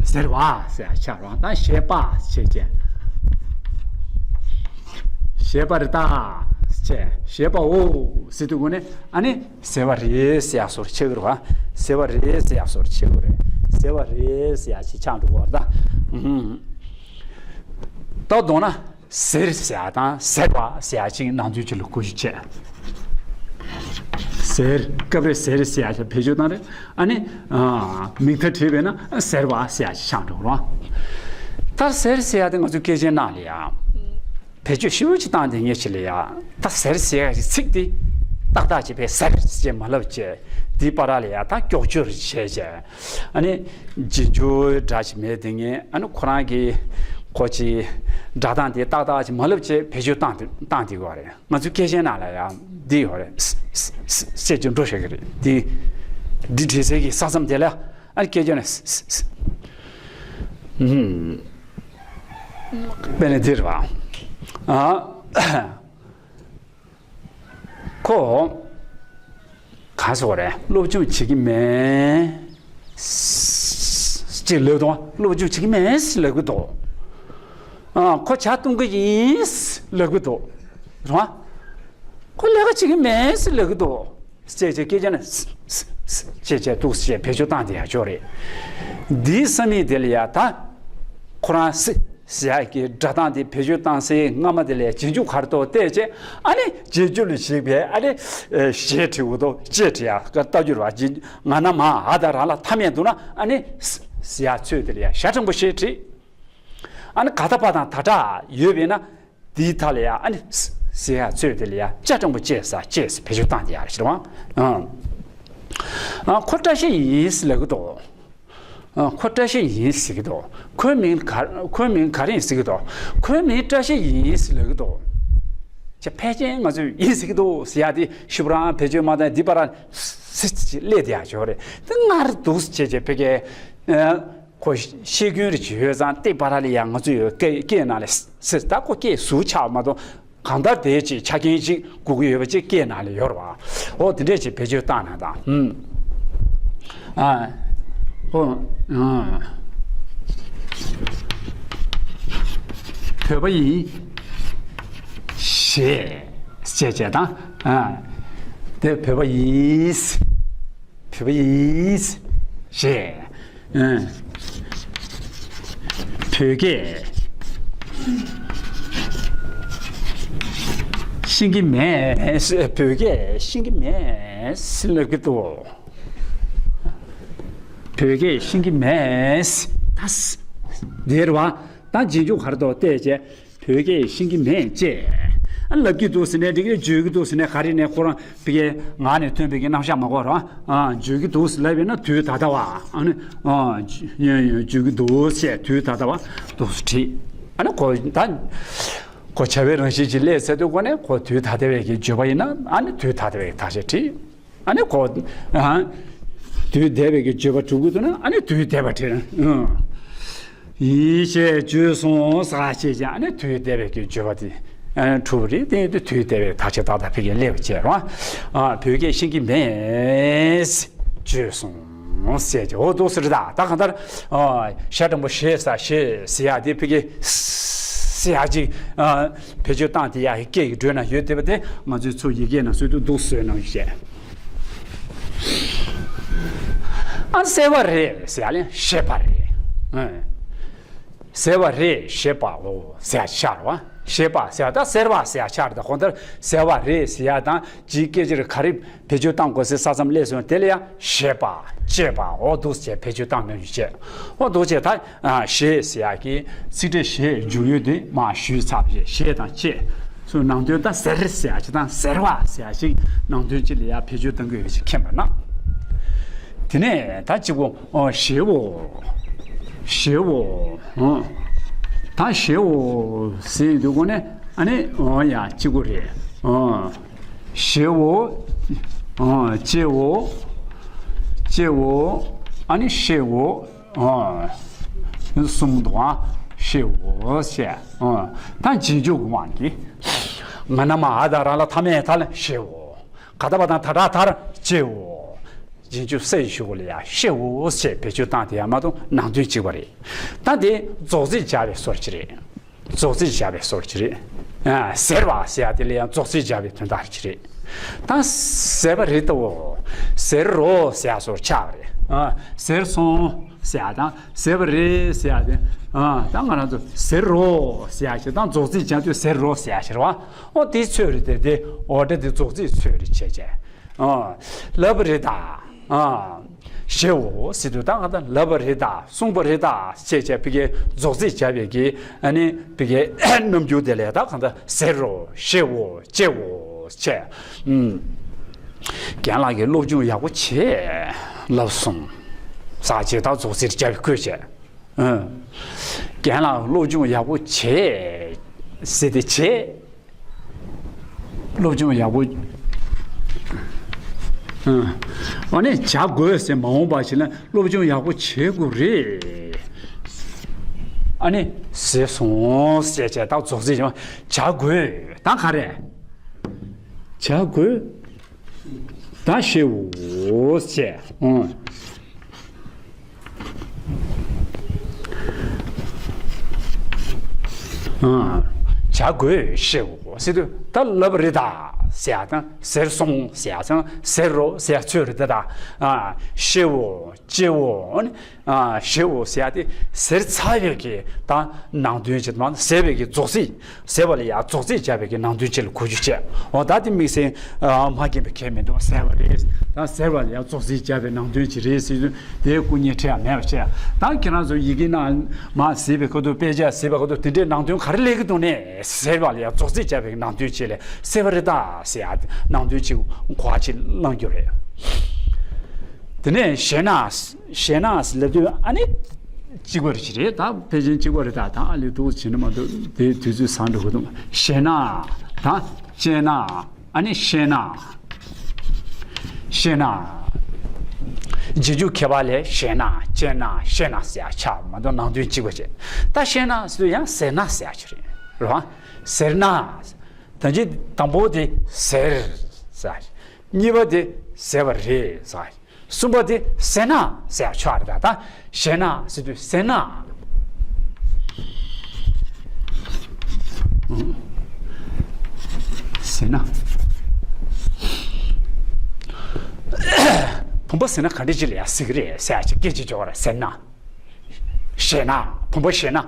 ཟེར་བ་ཟེར་ཆགས་རོགས་ད་ཞེས་པ་ཞེས་བྱས་ཞེས་པ་རེད་ད་ཞེས་ཞེས་པའོ་ཟེར་དུས་གོ་ནས་ཨ་ནི་ཟེར་བ་རེད་ཟེར་ཡ་སོར་ཆེ་གི་རེད་བ་ཟེར་བ་རེད་ཟེར་ཡ་སོར་ཆེ་གི་རེད་ཟེར་བ་རེད་ཟེར་ཡ་ཞིག་ཆགས་འགྲོ་གི་རེད་ད། ད་དོན་ན། ཟེར་ཟེར་ཡ་དང་ཟེར་བ་ཟེར་ཡ་གཅིག་ནང་དོན་གཅིག་ལ་གོ་རྒྱུ་བྱས། ཟེར་སྐབས་རེ་ཟེར་ཟེར་ཡ་ཞིག་བེད་སྤྱོད་བཏང་རེད། ཨ་ནི་མིང་མཐའ་བྲིས་པས་ན་ཟེར་བ་ཟེར་ཡ་ཞིག་ཆགས་འགྲོ་རོགས། ད་ཟེར་ཟེར་ཡ་དེ་ང་ཚོའི་སྐད་ཆའི་ནང་ལ་ཡ་བེད་སྤྱོད་ཞིབ་ཅིག་བཏང་དེ་ངས་ཅི་ལ་ཡ་ད་ཟེར་ཟེར་ཡ་ཞིག་ཚིག་དེ་ ཏག་ཏག་ཅིག་ཕེབས་ཟེར་ཅེས་མ་ལབ་བྱས། འདི་བར་ལ་ཡ་ད་ཀྱོག་ཀྱོར་བྱས་བྱས། ཨ་ནི་རྗེས་འཇུག་སྒྲ་ཞིག་མེད་དེ་ངས་ཨ་ནི་ཁོ་རང་གི་གོ་ཅི་སྒྲ་གདངས་དེ་ཏག་ཏག་ཅིག་མ་ལབ་བྱས་བེད་སྤྱོད་བཏང་དེ་བཏང་དེ་གོ་རེད། ང་ཚོའི་སྐད་ཆའི་ནང་ལ་ཡང་འདི་ཡོད་རེད། སི་སི་སི་ཟེར་གྱི་འགྲོ་ཤེས་ཀྱི་རེད། འདི་འདི་འབྲི་སའི་གི་ས་མཚམས་དེ་ལ་ཨ་ནི་སྐད་ཆ་ནི་སི་སི་སི། ཨུམ། དཔེར་ན་འདི་རེད་བ། ཨ། ཁོ། ག་སོགས་རེད། སློབ་སྦྱོང་བྱེད་ཀྱི་མེད། ཅེས་ལབ་དང་སློབ་སྦྱོང་བྱེད་ཀྱི་མེད་ཟེར་ལབ་ཀྱི་འདུག་ཨ། ཁོ་ཇ་བཏུང་གི་ཡིན་ཟེར་ལབ་ཀྱི་འདུག་རེད་བ། ཁོ་ལས་ཀ་བྱེད་ཀྱི་མེད་ཟེར་ལབ་ཀྱི་འདུག་ཅེས་བྱས་སྐད་ཆ་ནི་ཅེས་བྱས་འདུག་ཅེས་བེད་སྤྱོད་བཏང་དེ་ཡང་ཅོག་རེད། འདིའི་ས་མིག་དེ་ལ་ཡ་ད་ཁོ་རང་སི། ཟེར་ཡག་གི་སྒྲ་གདངས་དེ་བེད་སྤྱོད་བཏང་སའི་སྔ་མ་དེ་ལས་རྗེས་འཇུག་ག་རེ་འདུག་བལྟས་རྗེས། ཨ་ནི་རྗེས་འཇུག་ལ་གཞིགས་པའི་ཨ་ནི་ཞེས་བྲིས་འོ་དོ་ཅེས་བྲིས་ཡག་གི་རྟགས་འགྱུར་བ་ཅིག་ང་ན་མ་འ་དང་ར་ལ་མཐའ་མེད་འདུག་ན། ཨ་ནི་ཟེར་ཡག་ཚོད་དེ་ལ་ཡ་ཞ་དྲང་པོ་ཞེས་བྲིས། ཨ་ནི་ག་ད་བ་དང་ད་དྲག་ཡོད་པས་ན། དེའི་མཐའ་ལ་ཡ་ཨ་ནི་ཟེར་ཡག་ཚོད་དེ་ལ་ཡ་ཅ་དྲང་པོ་ཅེས་ཟ་ཅེས་བེད་སྤྱོད་བཏང་དེ་ཡག་རེད་ཤི་རེད་བ། ཨ། ཁོ་བཀྲ་ཤིས་ཡིན་ཟེར་ལབ་གི་འདུག་ཨ། ཁོ་བཀྲ་ཤིས་ཡིན་ཟེར་གྱི་འདུག་ཁོའི་མིང་ག་ཁོའི་མིང་ག་རེ་ཡིན་ཟེར་གྱི་འདུག་ཁོའི་མིང་བཀྲ་ཤིས་ཡིན་ཟེར་ལབ་ཀྱི་འདུག་ཅེས་ཕལ་ཆེར་ང་ཚོས་ཡིན་ཟེར་གྱི་འདུག་ཟེར་ཡག་དེ་ཞིབ་རང་བེད་སྤྱོད་མ་བཏང་འདི་པར་སི་ཅིག་སླེབས་བསྡད་ཡག་ཅིག་རེད། དེ་སྔར་འདུག་ཅེས་བྱས་ཕ་གིའི་ཁོ་ཤེས་རྒྱུན་རེ་ཅིག་ཡོད་ཙང་དེ་པར་ལ་ཡང་ང་ཚོས་ཡོད་སྐད་སྐད་ནང་ལ་སི་ད་ཁོ་སྐད་ཟུར་ཆག་མ་གཏོགས། གང་ལྟར་དེའི་ཅིག་ཆ་རྐྱེན་ཅིག་དགོས་ཀྱི་ཡོད་པ་ཅིག་སྐད་ནང་ལ་ཡོད་རེད་བ། འོ་དེ་འདྲས་ཅིག་བེད་སྤྱོད་བཏང་ན་དང་། ཨུམ། ཨ། ཨོ། ཨ། བོད་པ་ཡིན། ཞེས་བྱས་བྱས་དང་། ཨ། དེ་བོད་པ་ཡིན། བོད་པ་ཡིན། ཞེས། ཨ། བོད་སྐད་ཤེས་ཀྱི་མེད། བོད་སྐད་ཤེས་ཀྱི་མེད་ལབ་ཀྱི་འདུག་བོད་སྐད་ཤེས་ཀྱི་མེད། ད་འདིར་བ་ད་རྗེས་འཇུག་ག་རེ་འདུག་བལྟས་བྱས། བོད་སྐད་ཤེས་ཀྱི་མེད་ཅེས། ཨ། ལབ་ཀྱི་འདུག་ཟེར་ནས་འགྲིག་གི་རེད། བརྗོད་ཀྱི་འདུག་ཟེར་ནས་ག་རེ་ནས་ཁོ་རང་ཕ་གིའི་ངག་ནས་ཐོན་པའི་གི་རྣམ་གཞག་མ་གོ་ར། ཨ། བརྗོད་ཀྱི་འདུག་ཟེར་ལབ་པས་ན་དུས་ད་ལྟ་བ། ཨ་ནི། ཨ། བརྗོད་ཀྱི་འདུག་ཟེར་དུས་ད་ལྟ་བ་འདུག་ཟེར་བྲིས། ཨ་ནི་གོ་ད་གོ་བྱ་བའི་རང་བཞིན་གྱིས་སླེབས་ཚར་དུས་གོ་ནས་གོ་དུས་ད་ལྟ་བའི་གི་བརྗོད་པ་ཡིན་ན། ཨ་ནི་དུས་ད་ལྟ་བའི་གི་ད་ཅེས་བྲིས། ཨ་ནི་གོ། ཨ། དུས་འདས་པའི་གི་བརྗོད་པ་གྲུབ་ཀྱི་འདུག་ན། ཨ་ནི་དུས་འདས་པ་བྲིས། ཨ། ཡིན་ཞེས་བརྗོད་སོང་ཟེར་བྱས་ཀྱང་། ཨ་ནི་དུས་འདས་པའི་གི་བརྗོད་པ་དེ་གྲུབ་རེད། དེ་དུས་འདས་པའི་ད་ཅེས་ད་ལྟ་ཕ་གིར་སླེབས་པ་བྱས་ར། ཨ། བོད་སྐད་ཤེས་ཀྱི་མེད་བརྗོད་སོང་ཟེར་གྱི། འོ་འདུག་ཟེར་ད། ད་གང་ལྟར། ཨ། ཞེ་དྲང་པོ་ཞེས་ཟ་ཞེས་ཟེར་ཡག་དེ་ཕ་གིའི་ཟེར་ཡག་ཅིག་ཨ། བེད་སྤྱོད་བཏང་དེ་ཡག་གི་སྐད་ཀྱི་འགྲོས་ན་ཡོད་བསྡད་པ་དེ་ང་ཚོས་ཚུར་ཡི་གེ་ནང་བཟོས་དུས་འདུག་བཟོས་གནང་བྱས། ཨ། གསལ་བ་རེད་ཟེར་ཡག་ལ་ཞེས་པ་རེད། ཨ། གསལ་བ་རེད་ཞེས་པའོ་ཟེར་ཡག་ཆགས་རེད་བ། ཞེས་པ་ཟེར་ཡག་ད་གསལ་བ་ཟེར་ཡག་ཆགས་རེད། ད་གང་ལྟར་གསལ་བ་རེད་ཟེར་ཡག་དང་ཅིག་སྐད་ཆ་རེ་ག་རེ་བེད་སྤྱོད་བཏང་དགོས་སའི་ས་མཚམས་སླེབས་སོང་། དེ་ལ་ཡང་ཞེས་པ་ཅེས་པའོ་འདུག་ཅེས་བེད་སྤྱོད་བཏང་གནང་རྒྱུ་བྱས། འོ་འདུག་ཅེས་ད་ཞེས་ཟེར་ཡག་གི་ཚིག་ཕྲད་ཞེས་འཇུག་ཡུལ་དེ་མ་ཞུས་ཚར་བ་ཞེས། ཞེས་དང་ཅེས་སུ་ནང་དོན་ད་ཟེར་ཟེར་ཡག་ཅིག་དང་ཟེར་བ་ཟེར་ཡག་ཅིག་ནང་དོན་ཅིག་ལ་ཡང་བེད་སྤྱོད་གཏང་དགོས་ཡོད་ཅིག་མཁྱེན་པ་ན། དེ་ནས་ད་གཅིག་པོ། ཨོ། ཞེའོ། ཞེའོ། ཨོ། ད་ཞེའོ་ཟེར་དུས་གོ་ནས། ཨ་ནི། ཨོ་ཡ། གཅིག་པོ་རེད། ཨོ། ཞེའོ། ཨོ། ཅེའོ། ཅེའོ། ཨ་ནི་ཞེའོ། ཨོ། གསུམ་འདུག་ཨ། ཞེའོ་ཞེས། ཨོ། ད་རྗེས་འཇུག་གི་དབང་གིས། ང་ན་མ་འ་དང་ར་ལ་མཐའ་མེད་མཐའ་ལ་ཞེའོ། ག་ད་བ་དང་ད་དྲག་དར་ཅེའོ། རྗེས་འཇུག་གསལ་ཞུ་གོ་ལ་ཡ་ཞེའོ་ཞེས་བེད་སྤྱོད་བཏང་དེ་ཡང་མ་གཏོགས་ནང་དོན་གཅིག་པ་རེད། ད་དེ་རྫོགས་ཚིག་སྦྱར་བའི་སྲོལ་ཅིག་རེད། རྫོགས་ཚིག་སྦྱར་བའི་སྲོལ་ཅིག་རེད། ཨ། ཟེར་བ་ཟེར་ཡག་དེ་ལ་ཡང་རྫོགས་ཚིག་སྦྱར་བའི་དོན་དག་ཅིག་རེད། ད་ཟེར་བ་རེད་དོ། ཟེར་རོ་ཟེར་ཡག་སོགས་ཆགས་པ་རེད། ཨ། ཟེར་སོང་ཟེར་ཡག་དང་ཟེར་བ་རེད་ཟེར་ཡག་དེ། ཨ། ད་ང་རང་ཚོ་ཟེར་རོ་ཟེར་ཡག་ཞིག་དང་། རྫོགས་ཚིག་སྦྱར་དུས་ཟེར་རོ་ཟེར་ཡག་ཞིག་རེད་བ། ཨོ། དེའི་ཚོད་རེད་དེ། དེ་འོ་འདྲ་དེ་རྫོགས་ཚིག་ཚོད་རེད་བྱས་བྱས། ཨ། ལབ་པ་རེད་ད། ཨ། ཞེའོ་ཟེར་དུས་ད་གང་ལྟར་ལབ་པ་རེད་ད། གསུངས་པ་རེད་ད་ཅེས་བྱས་ཕ་གིའི་རྫོགས་ཚིག་སྦྱར་བའི་གི། ཨ་ནི་ཕ་གིའི་རྣམ་འགྱུར་དེ་ལ་ད་གང་ལྟར་ཟེར་རོ། ཞེའོ། ཅེའོ་ཅེས། ཨུམ། རྒན་ལགས་ཀྱིས་སློབ་སྦྱོང་ཡག་པོ་བྱས་ལབ་སོང་། ཟེར་བྱས་ད་རྫོགས་ཚིག་རྒྱབ་བཀོད་བྱས། ཨང་། རྒན་ལགས་སློབ་སྦྱོང་ཡག་པོ་བྱས་ཟེར་ཏེ་བྱས། སློབ་སྦྱོང་ཡག་པོ། ཨང་། ཨ་ནི་བྱ་དགོས་ཟེར་མ་འོངས་པ་ཞིག་ལ་སློབ་སྦྱོང་ཡག་པོ་བྱེད་དགོས་རེད། ཨ་ནི་ཟེར་སོང་ཟེར་བྱས་ད་རྫོགས་ཚིག་བྱ་དགོས་ད་ག་རེ། བྱ་དགོས། ད་ཤེའོ་ཟེར། ཨང་། ཨང་། བྱ་དགོས་ཤེའོ་ཟེར་དུས་ད་ལབ་རེད་ད་ཟེར་ཡ་དང་ཟེར་སོང་ཟེར་ཡ་དང་ཟེར་རོ་ཟེར་ཡ་ཚོད་རེད་ད། ཨ། ཤེའོ་ཅེའོ་ཨ་ནི། ཨ། ཤེའོ་ཟེར་ཡ་དེ་ཟེར་ཚར་བའི་གི་ད་ནང་དོན་ཅིག་དང་ཟེར་བའི་གི་རྫོགས་ཚིག་ཟེར་བ་ལ་ཡ་རྫོགས་ཚིག་བྱ་བའི་གི་ནང་དོན་ཅིག་ལ་གོ་རྒྱུ་བྱས། འོ་ད་དེ་དམིགས་བསལ་ཨ་མ་རྒན་པའི་ཁྱད་མི་འདུག་ཟེར་བ་རེད། ད་ཟེར་བ་ལ་ཡ་རྫོགས་ཚིག་བྱ་བའི་ནང་དོན་ཅིག་རེད་ཟེར་དུས་དེའི་སྐུ་ཉིད་ཁྲེལ་ཡ་མེད་པ་བྱས། ད་ཁྱེད་རང་ཚོ་ཡི་གེ་ནང་མ་གཟིགས་པའི་ཁ་ཐུག་དཔེ་ཆ་གཟིགས་པའི་ཁ་ཐུག་དེ་འདྲའི་ནང་དོན་ག་རེ་སླེབས་ཀྱི་འདུག་ནས་ཟེར་བ་ལ་ཡ་རྫོགས་ཚིག་བྱ་བའི་ནང་དོན་ཅིག་ལ་ཟེར་བ་རེད་ད་ཟེར་ཡ་ནང་དོན་ཅིག་གོ་བ་ཅིག་བླང་རྒྱུ་རེད། དེ་ནས་ཞེ་ན། ཞེ་ན་ལབ་དུས་ཨ་ནི་གཅིག་པ་རེད་ཅི་རེད་ད། ཕལ་ཆེར་གཅིག་པ་རེད་ད། ད་ཨ་ལས་འདུག་བྱེད་ན་མ་འདུག་དེ་དུས་ཚོད་བཟང་འགྲོ་གི་འདུག་ཞེ་ན། ད་ཅེ་ན། ཨ་ནི་ཤེ་ན། ཤེ་ན། རྗེས་འཇུག་ཁྱད་པར་ལས་ཞེ་ན་ཅེ་ན་ཤེ་ན་ཟེར་ཡ་ཆགས་མ་གཏོགས་ནང་དོན་གཅིག་པ་བྱེད། ད་ཤེ་ན་ཟེར་དུས་ཡང་ཟེར་ན་ཟེར་ཡ་ཅི་རེད་རེད་བ། ཟེར་ན། ད་ཅི་དང་པོ་དེ་ཟེར་ཟེར། གཉིས་པ་དེ་ཟེར་བ་རེད་ཟེར། གསུམ་པ་དེ་ཟེར་ན་ཟེར་ཡ་ཆགས་རེད་ད། ད་ཞེ་ན་ཟེར་དུས་ཟེར་ན། ཟེར་ན། བུམ་པ་ཟེར་ན་ག་འདྲ་ཅིག་ལ་ཡ་ཟེར་གི་རེད་ཟེར་ཡ་ཅིག་སྐད་ཅིག་འཇོག་རེད་ཟེར་ན། ཞེ་ན། བུམ་པ་ཞེ་ན།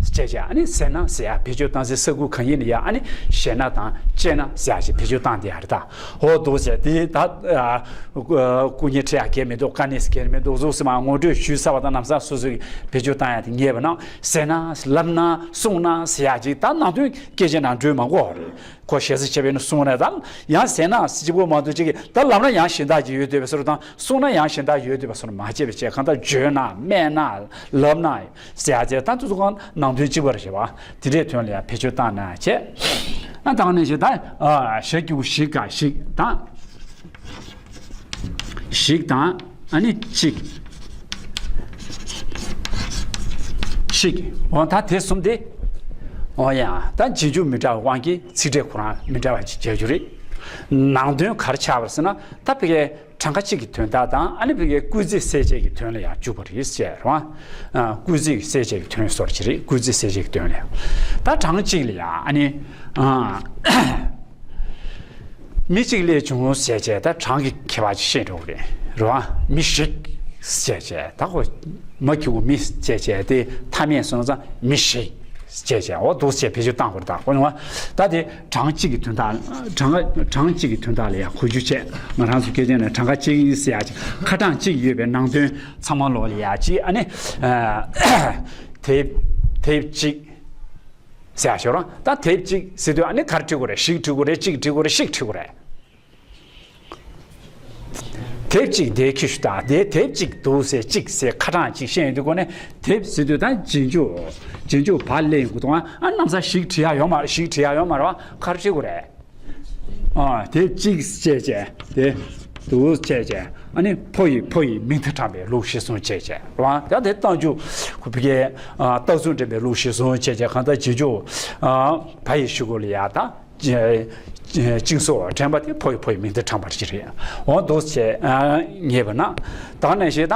ཅེས་བྱ་ཨ་ནི་ཟེར་ན་ཟེར་ཡ་བེད་སྤྱོད་བཏང་སའི་ས་ཁུལ་གང་ཡིན་ན་ཡ་ཨ་ནི་ཞེ་ན་དང་ཅེ་ན་ཟེར་ཡ་ཞིག་བེད་སྤྱོད་བཏང་བསྡད་ཡ་རེད་ད། འོ་འདུག་ཟེར་དེ་ད་སྐུ་ཉིད་ཁྲེལ་ཡ་གལ་མི་འདུག་དཀའ་གནད་གལ་མི་འདུག་གཟུགས་སུ་མ་ངོ་སྤྲོད་ཞུས་ཚར་བ་དང་ལམ་སང་སོ་སོས་བེད་སྤྱོད་བཏང་ཡ་དེ་ངེས་པ་ན་ཟེར་ན་ལབ་ན་གསུངས་ན་ཟེར་ཡ་ཅིག་ད་ནང་དོན་སྐད་ཆ་ནང་འགྲོས་མ་གོ་བ་རེད། ཁོ་ཞེ་ས་བྱས་པས་ན་གསུངས་ན་ད་ཡང་ཟེར་ན་གཅིག་པོ་མ་གཏོགས་གཅིག་གིས་ད་ལབ་ན་ཡང་གཞན་དག་ཅིག་ཡོད་འདོད་པའི་བཟོ་འདྲ་དང་གསུངས་ན་ཡང་གཞན་དག་ཡོད་འདོད་པའི་བཟོ་འདྲ་མ་བྱས་པ་བྱས་གང་ལྟར་བརྗོད་ན་སྨྲས་ན་ལབ་ན། ཟེར་ཡ་ཅེ་ད་དུ་ཚོ་གང་ནང་དོན་གཅིག་པ་རེད་བ། དེ་འདྲའི་དོན་ལ་ཡང་བེད་སྤྱོད་བཏང་ན་བྱས། ཨ་དང་ནས་ཞེ་ད་ཞེ་གི་གུ་ཞིག་ག་ཞིག་དང་། ཞིག་དང་ཨ་ནི་གཅིག་ཞིག་འོ་ད་དེ་གསུམ་དེ། འོ་ཡ་ད་རྗེས་འཇུག་མི་འདྲ་བའི་དབང་གིས་ཚིག་ཕྲད་ཁོ་རང་མི་འདྲ་བ་ཅིག་བྱ་རྒྱུ་རེད། ནང་དོན་ག་རེ་ཆགས་པ་རེད་ཟེར་ན་ད་ཕ་གའི། གྲངས་ཀ་གཅིག་གི་དོན་དག་དང་ཨ་ནི་ཕ་གིའི་སྐུལ་ཚིག་གསལ་བྱེད་ཀྱི་དོན་ལ་ཡང་འཇུག་པ་རེད་ཟེར་རོ། ཨ། སྐུལ་ཚིག་གསལ་བྱེད་ཀྱི་དོན་སོར་ཅི་རེད། སྐུལ་ཚིག་གསལ་བྱེད་ཀྱི་དོན་ལ་ཡང་། ད་གྲངས་གཅིག་ལ་ཡང་ཨ་ནི། ཨ། མི་གཅིག་སླེབས་བྱུང་ཟེར་བྱས་ད་གྲངས་ཀྱི་ཁྱད་པར་ཅིག་ཤེས་འགྲོ་གི་རེད་རོ། མི་ཞིག་ཟེར་བྱས་ད་ཁོ་མ་ཁྱུག་མི་ཟེར་བྱས་དེ་མཐའ་མེད་སོང་ཙང་མི་ཞིག་ཅེས་བྱས་འོ་འདུག་ཅེས་བེད་སྤྱོད་བཏང་དགོས་རེད་ད། ཁོ་ནི་ད་དེ་གྲངས་གཅིག་གི་དོན་དག་གྲངས་གྲངས་གཅིག་གི་དོན་དག་ལ་ཡང་གོ་རྒྱུ་བྱས། ང་རང་ཚོ་སྐད་ཆ་ནས་གྲངས་ཀ་གཅིག་ཟེར་ཡ་ཅིག་ཁ་གྲངས་གཅིག་ཡོད་པའི་ནང་དོན་ཚང་མ་ལོག་ལ་ཡ་གཅིག་ཨ་ནི་དེབ་དེབ་གཅིག་ཟེར་ཡ་ཞོར་ད་དེབ་གཅིག་ཟེར་དུས་ཨ་ནི་ག་རེ་བྲི་དགོས་རེད། ཞིག་བྲི་དགོས་རེད། གཅིག་བྲི་དགོས་རེད། ཞིག་བྲི་དགོས་རེད། དེབ་གཅིག་དེ་ཁྱི་ཤུ་དང་དེ་དེབ་གཅིག་འདུག་ཟེར་གཅིག་ཟེར་ཁ་གྲངས་གཅིག་བཤད་ཡོང་དུས་ཁོ་ནས་དེབ་ཟེར་དུས་ད་རྗེས་འཇུག་རྗེས་འཇུག་བ་ལས་ཡོང་གི་འདུག་ཨ་ནམ་ས་ཞིག་བྲི་ཡ་ཡོད་མ་རེད། ཞིག་བྲི་ཡ་ཡོད་མ་རེད་བ། ག་རེ་བྲི་དགོས་རེད། ཨ་དེབ་གཅིག་བྱས་བྱས་དེ་འདུག་བྱས་བྱས་ཨ་ནི་ཕོ་ཡི་ཕོ་ཡི་མིང་མཐའ་དྲངས་པའི་ལུགས་གཞིར་བཟུང་བྱས་བྱས་རེད་བ། ད་དེ་རྟགས་འཇུག་ཁོ་ཕ་གའི་རྟགས་ཚུལ་འདྲེན་པའི་ལུགས་གཞིར་བཟུང་བྱས་བྱས་གང་ལྟར་རྗེས་འཇུག་བ་ཡི་གཞུག་གུ་ལ་ཡ་ད། ཅིང་སོགས་དྲན་པ་དེ་ཕོ་ཡི་ཕོ་ཡི་མིང་དུ་དྲངས་པ་ཞིག་རེད། འོ་འདུག་ཅེས་ངེས་པ་ན། ད་ནས་ཞེ་ད་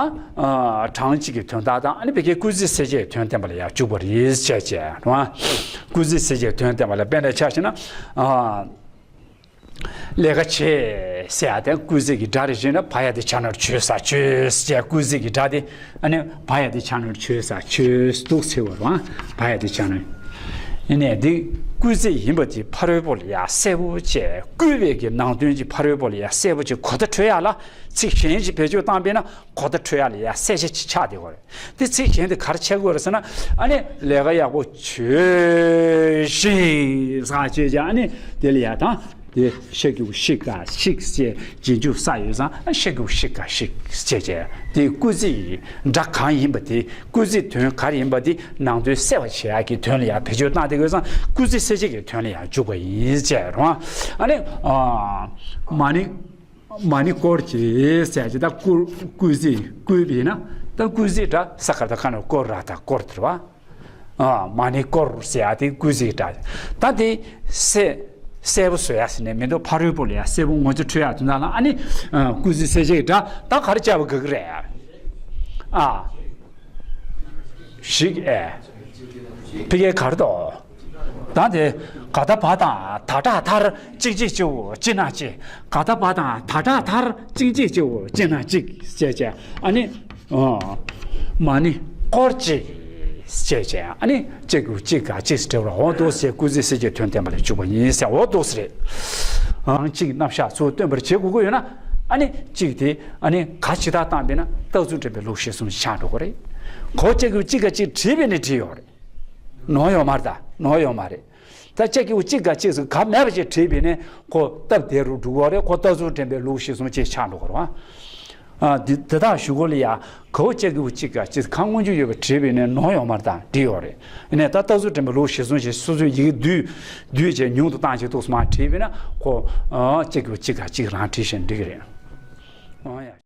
གྲངས་གཅིག་གི་དོན་དག་དང་ཨ་ནི་ཕ་གིའི་སྐུལ་ཚིག་གསལ་བྱེད་དོན་བསྟན་པ་ལ་ཡང་འཇུག་པ་རེད་ཅེས་བྱས་རེད་བ། སྐུལ་ཚིག་གསལ་བྱེད་དོན་བསྟན་པ་ལ་དཔེར་ན་ཆ་བཞག་ན། ལས་ཀ་བྱེད་ཟེར་ཡ་དེ་སྐུལ་ཚིག་གི་སྒྲ་རེད་ཅེ་ན་བ་ཡ་དེ་ཆ་ནོར་བྱོས་ས་བྱོས་ཅེས་སྐུལ་ཚིག་གི་སྒྲ་དེ། ཨ་ནི་བ་ཡ་དེ་ཆ་ནོར་བྱོས་ས་བྱོས་འདུག་ཚེ་བར་བ་བ་ཡ་དེ་ཆ་ནོར། ཡིན་ནས་འདི་སྐུལ་ཚིག་ཡིན་པ་དེ་ཕ་རོལ་པོ་ལ་ཡ་གསལ་པོ་བྱས་སྐུལ་བའི་གི་ནང་དོན་གྱི་ཕ་རོལ་པོ་ལ་ཡ་གསལ་པོ་བྱས་གོ་བརྡ་འཕྲོད་ཡ་ལ་ཚིག་གཞན་ཞིག་བེད་སྤྱོད་བཏང་པས་ན་གོ་བརྡ་འཕྲོད་ཡ་ལ་ཡ་གསལ་ཆ་ཅིག་ཆགས་བསྡད་ཡོད་རེད། དེ་ཚིག་གཞན་དེ་ག་རེ་ཆགས་ཀྱི་ཡོད་རེད་ཟེར་ན་ཨ་ནི་ལས་ཀ་ཡག་པོ་བྱོས་ཤིག་ཟེར་བྱས་ཀྱང་ཨ་ནི་དེ་ལ་ཡ་དང་། དེ་ཤ་གི་གུ་ཤི་ག་ཤིག་ཅེས་རྗེས་འཇུག་ས་ཡོད་ཙང་ཤ་གི་གུ་ཤི་ག་ཤིག་ཅེས་བྱས། དེ་སྐུལ་ཚིག་སྒྲ་གང་ཡིན་པ་དེ། སྐུལ་ཚིག་དོན་ག་རེ་ཡིན་པ་དེ་ནང་དོན་གསལ་བ་བྱེད་ཡག་གི་དོན་ལ་ཡང་བེད་སྤྱོད་བཏང་བསྡད་དགོས་ཙང་སྐུལ་ཚིག་གསལ་བྱེད་ཀྱི་དོན་ལ་ཡང་འཇུག་པ་ཡིན་ཅེས་རོ། ཨ་ནི་མ་ནི། མ་ཎི་བསྐོར་ཅིག་ཟེར་ཅིག་ད་བསྐུལ་བསྐུལ་ཚིག་བསྐུལ་བ་ཡིན་ན་ད་བསྐུལ་ཚིག་སྒྲ་ས་ཀར་ད་ཁ་ན་བསྐོར་ར་ད་བསྐོར་དེ་རེད་བ། ཨ་མ་ཎི་བསྐོར་ཟེར་ཡ་དེ་བསྐུལ་ཚིག་སྒྲ། ད་དེ་གསལ་གསལ་པོ་བཟོ་ཡ་ཟེར་ནས་མི་འདུག་ཕ་རོལ་པོ་ལ་ཡ་གསལ་པོ་ངོ་ཚ་འཕྲོད་ཡ་དོན་དག་ལ་ཨ་ནི་བསྐུལ་ཚིག་གསལ་བྱེད་སྒྲ་ད་ག་རེ་བྱ་བ་དགོས་ཀྱི་རེད། ཨ་ཞིག་ཨེ། ཕ་གིར་ག་རེ་འདུག་ད་དེ་ག་ད་བ་དང་ད་དྲག་མཐར་གཅིག་གཅིག་གཅིག་གཅིག་ན་གཅིག་ག་ད་བ་དང་ད་དྲག་མཐར་གཅིག་གཅིག་གཅིག་གཅིག་ན་གཅིག་བྱས་བྱས་ཨ་ནི་མ་ཎི་བསྐོར་ཅིག་བྱས་བྱས་ཨ་ནི་ཅིག་གུ་ཅིག་ག་ཅིག་སྤྲེལ་བར་འོ་འདུག་ཟེར་སྐུལ་ཚིག་གསལ་བྱེད་དོན་བསྟན་པ་ལ་འཇུག་པ་ཡིན་ཟེར་འོ་འདུག་ཟེར་རེད། ཨང་གཅིག་རྣམ་གཞག་ཚུར་སྟོན་པར་བྱེད་དགོས་ཀྱི་ཡོད་ན་ཨ་ནི་གཅིག་དེ་ཨ་ནི་ག་ཇི་ལྟར་བཏང་བས་ན་རྟགས་ཚུལ་འདྲེན་པའི་ལུགས་གཞིར་བཟུང་ཆགས་འགྲོ་གི་རེད། གོ་ཅིག་གུ་ཅིག་ག་ཅིག་བྲིས་པས་ནི་བྲིས་ཡོད་རེད། ནོར་ཡོད་མ་རེད་ད་ནོར་ཡོད་མ་རེད། ད་ཅིག་གི་གཅིག་ག་གཅིག་སུ་ག་མེད་པ་ཅིག་བྲིས་པས་ནས་ཁོ་སྟབས་བདེ་རུ་འགྲོ་གི་རེད། ཁོ་རྟགས་ཚུལ་འདྲེན་པའི་ལུགས་གཞིར་བཟུང་ཅིག་ཆགས་འགྲོ་གི་རེད་བ། ཨ་འདི་འདི་དག་ཞུ་སྒོ་ལ་ཡ་གའུ་ཅིག་གི་གཅིག་ག་གཅིག་ག་སྔོན་འཇུག་ཡོད་པ་བྲིས་པས་ནས་ནོར་ཡོད་མ་རེད་ད་འགྲིག་ཡོད་རེད། ཡིན་ནས་ད་རྟགས་ཚུལ་འདྲེན་པའི་ལུགས་གཞིར་བཟུང་ཅིག་སོ་སོའི་ཡི་གེ་བསྡུས་བསྡུས་བྱས་ཉུང་དུ་བཏང་ཅིག་འདུག་སེ་མར་བྲིས་པས་ན་ཁོ་ཨ་ཅིག་གི་གཅིག་ག་གཅིག་རང་བྲིས་བཞིན་འགྲིག་གི་རེད། ཨ་ཡ།